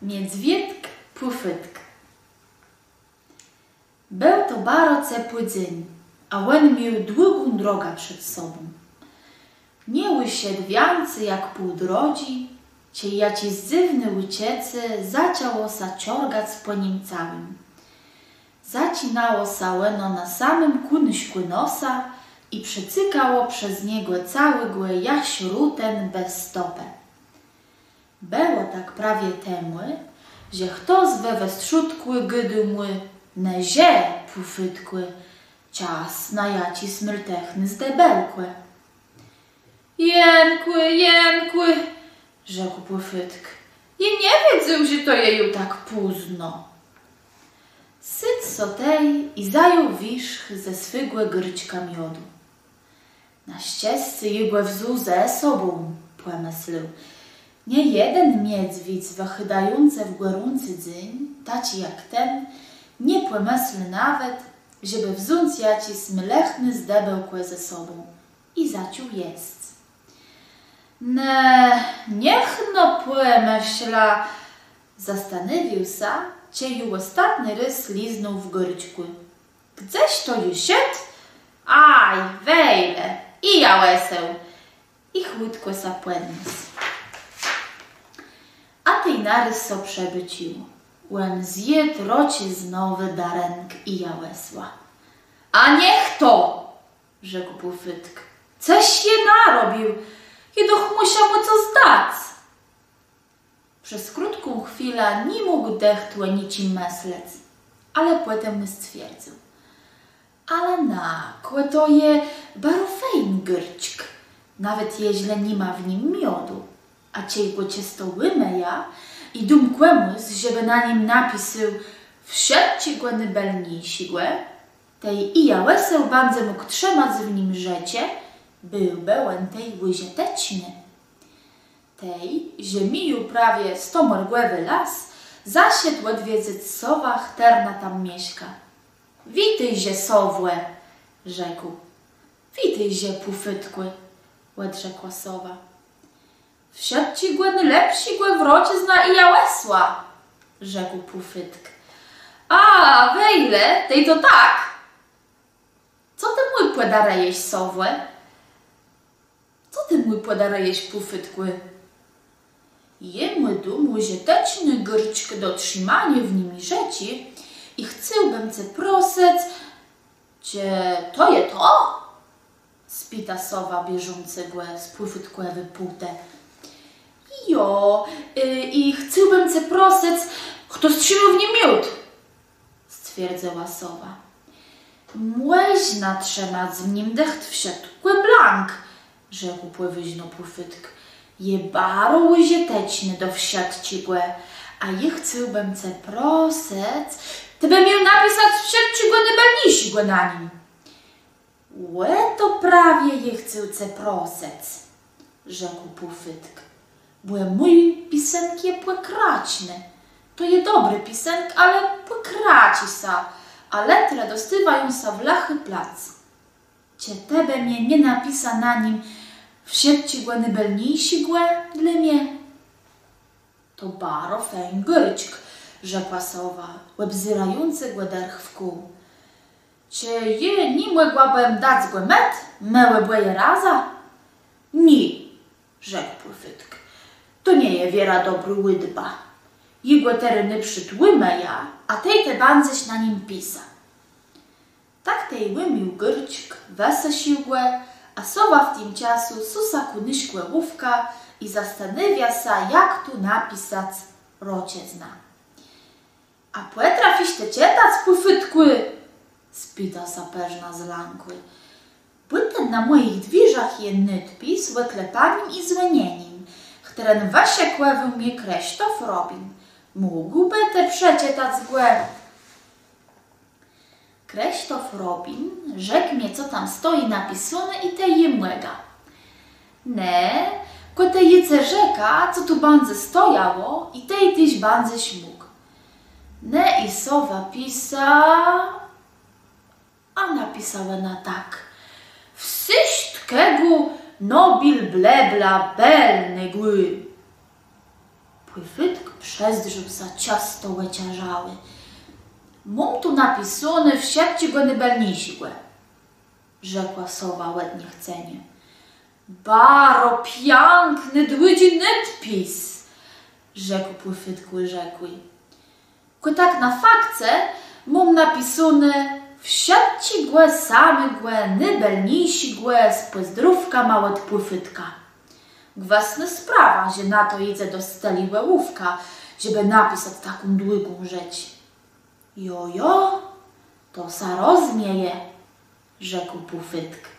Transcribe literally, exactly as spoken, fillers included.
Miedzwiôdk Pùfôtk. Béł to baro cepłi dzéń, a òn miôł długą drogã przed sobą. Nie ùszedł wiãcy jak pół drodżi, czej jaczés dzywné ùczëcé zaczãło sã czorgac pò nim całim. Zaczinało sã òno na samim kùńszkù nosa i przecykało przez niegò całégò jaż rutën bez stopë. Bëło tak prawie temù, że chtos we westrzódkù gôdôł mù: „Në że, Pùfôtkù, czas na jaczés mltëchné zdebelkò”. „Jenkù, jenkù”, rzekł Pùfôtk. „Jô nie wiedzôł, że to je ju tak pózno”. Sôdł so tej i zajął wiérzch ze swégò gôrczka miodu. „Na szczescé jô gò wzął ze sobą”, pòmëslôł. „Niejeden miedzwiédz wëchôdający w gòrący dzéń, taczi jak ten, nie pòmësli nawet, żebë wząc jaczés mlëchné zdebelkò ze sobą”. I zaczął jesc. „Në, niech no pòmëszlã”, zastanôwiôł sã, czej ju òstatny rôz liznął w gôrczkù. „Gdzeż to jô szedł? Aj, wejle, i jô òsôł”. I chùtkò sã pòdniósł. A tej narôz so przëbôcziło. Òn zjôdł roczëznowi darënk i jô òsła. „A niech to”, rzekł Pùfôtk. „Cëż jô narobił? Jô doch mùszã mù cos dac”. Przez krótką chwilã ni mógł dëcht ò niczim mëslec, ale pòtemù stwierdzył: „Ale na, kò to je baro fejn gôrczk, nawet jeżlë ni ma w nim miodu. A czej gò czësto ùmëjã i dóm kòmùs, żebë na nim napisôł wszëtczégò nôbëlniészégò, tej i jô òsôł bãdze mógł trzëmac w nim rzeczë, béłbë òn tej ùżëteczny”. Tej, że mijôł prawie stomòrgòwi las, zaszedł òdwiedzyc sowã, chtërna tam mieszka. „Witôjże, sowò”, rzekł. „Witôjże, Pùfôtkù”, òdrzekła sowa. „Wszëtczégò nôlepszégò w roczëznã i jô òsła”, rzekł Pùfôtk. „A, wejle, tej to tak? Co të mù pòdarëjesz, sowò?” „Co të mù pòdarëjesz, Pùfôtkù?” „Jô mù dóm ùżëteczny gôrczk do trzimaniô w nim rzeczi i chcôłbëm ce prosëc, czë to je to?” spita sowa, bierzącë gò z Pùfôtkòwi pòtë. „Jo, y, i chcôłbëm ce prosëc, chto strzimô w nim miód”, stwierdzëła sowa. „Mòżna trzëmac w nim dëcht wszëtkò blank”, rzekł pòwôżno Pùfôtk. „Je baro ùżëteczny do wszëtczégò, a jô chcôłbëm ce prosëc, të bë miôł napisac wszëtczégò nôbëlniészégò na nim”. „Ò to prawie jô chcôł ce prosëc”, rzekł Pùfôtk, „bò mój pisënk je pòkraczny. To je dobri pisënk, ale pòkraczi sã, a lëtrë dostôwają sã w lëchi plac. Czë të bë mie nie napisa na nim wszëtczégò nôbëlniészégò dlô mie?” „To baro fejn gôrczk”, rzekła sowa, òbzérającë gò dërch wkół. „Czë jô ni mògłabëm dac gò mët, më òbòje razã?” „Nié”, rzekł Pùfôtk, „to nie je wierã dobrô ùdba. Jô gò terô nôprzód ùmëjã, a tej të bãdzesz na nim pisa”. Tak tej ùmiôł gôrczk, wësësził gò, a sowa w tim czasu sësa kùńszkò łówka i zastanôwia sã, jak tu napisac roczëznã. „A pòtrafisz të czëtac, Pùfôtkù?” spita sã përznã zlãkłi. „Bò ten na mòjich dwiérzach je nôdpis ò klepanim i zwònienim, chtëren wëszëkòwôł mie Krësztof Robin. Mógłbë të przeczëtac gò?” Krësztof Robin rzekł mie, co tam stoji napisóné, i tej jô mògã. Në, kò tej jô cë rzekã, co tu bãdze stojało, i tej téż bãdzesz mógł. Në i sowa pisa, a napisa òna tak: „Wszëtczégò nobilblebla bëlnégò”. Pùfôtk przezdrzôł sã czësto òczarzałi. Móm tu napisóné wszëtczégò nôbëlniészégò, rzekła sowa òd niechceniô. Baro piãkny, dłudżi nôdpis, rzekł Pùfôtk ùrzekłi. Kò tak na fakce móm napisóné wszëtczégò samégò nôbëlniészégò z pòzdrówkama òd Pùfôtka. Gwësnô sprawa, że na to jidze dosc tëli òłówka, żebë napisac taką długą rzecz. Jo, jo, to sã rozmieje, rzekł Pùfôtk.